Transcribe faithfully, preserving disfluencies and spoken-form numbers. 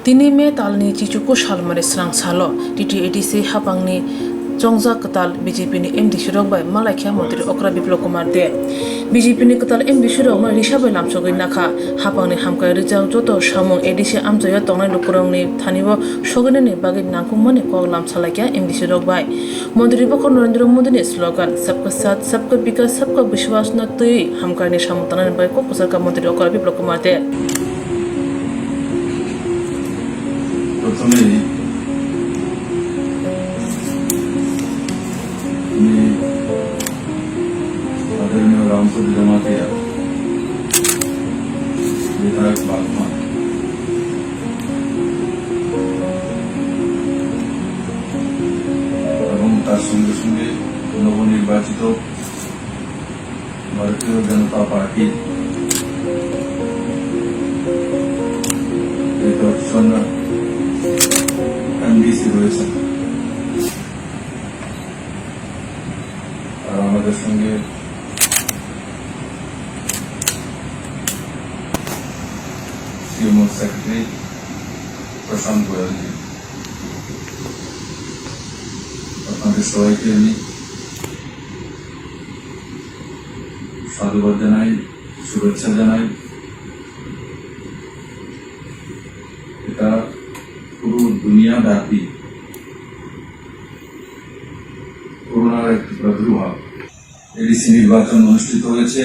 Tini May talni chichuku salmani srang salo T T A D C hapangni chongjak kwtal B J P ni M D C rok bai malaikha Montri Okra Biplab Kumar Deb. B J P ni kwtal M D C rokno risa bai lamsogwi nakha. Hapangni hamkrai rijak joto samung A D C amchaio tongnai lukurokni thanio sogwinani bagwi nangkukmani kok lamsalaikha M D C rok bai. Montri bokhok Narendra Modi ni slogan "Sabka Saath, Sabka Vikas, Sabka Vishwas" no twiwi hamkraini samung tangnani bagwi kok kwcharkha Montri Okra Biplab Kumar Deb. প্রথমেই আমি আদরণীয় রামপ্রভু জমাতিয়া, বিধায়ক বাগমা এবং তার সঙ্গে সঙ্গে নবনির্বাচিত ভারতীয় জনতা পার্টির যে কয়েকজন এমডিসি রয়েছেন, তারা আমাদের সঙ্গে তৃণমূল সেক্রেটারি প্রশান্ত গোয়েলজি, আপনাদের সবাইকে আমি সাধুবাদ জানাই, শুভেচ্ছা জানাই। এটা পুরো দুনিয়াব্যাপী করোনার একটি প্রাদুর্ভাব। এডিসি নির্বাচন অনুষ্ঠিত হয়েছে।